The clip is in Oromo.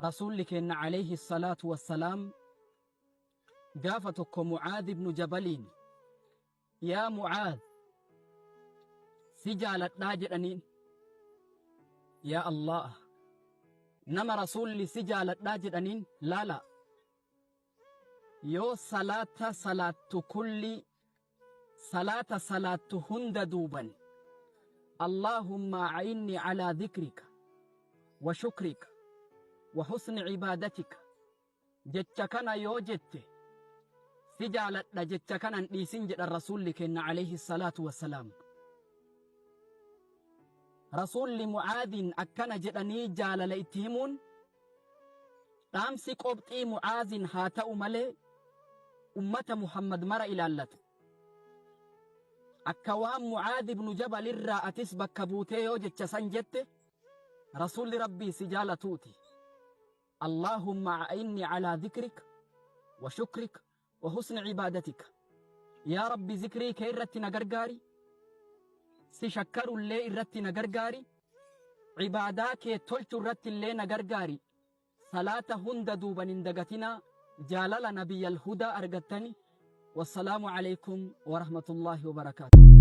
Rasuulli keenna alayhi salaatu wassalaam gaafa tokko Mu'aadh ibnu Jabaliin, Yaa Mu'aadh, si jaaladhaa jedhaniin. Yaa Allaah, nama Rasuulli si jaaladhaa jedhaniin laalaa. Yoo salaata salaattu kullii salaata salaattu hunda duuban Allaahumma a'innii alaa dhikrika wa shukrika wa husni ibaadatika jecha kana yoo jette si jaaladha jecha kana hin dhiisin jedhan Rasuulli keenna alayhi salaatu wassalaam. Rasuulli Mu'aadhiin akkana jedhanii jaalala itti himuun Dhaamsi qobxii Mu'aazin haa ta'u malee ummata Muhammad mara ilaallata. Akka waan Mu'aaz ibnu Jabal irraa atis bakka buutee yoo jecha san jette Rasuulli Rabbii si jaalatuuti. Allaahumma a'inni alaa dhikrik wa shukrik wa husni ibaadatika. Yaa Rabbi zikrii kee irratti na gargaari, si shakkarullee irratti na gargaari, ibaadaa kee tolchu irratti illee na gargaari. Salaata hunda duuban hin dagatinaa, jaalala nabiyyal hudaa argattani. Wassalaamu alaikum wa rahmatullaahi wa barakaatu.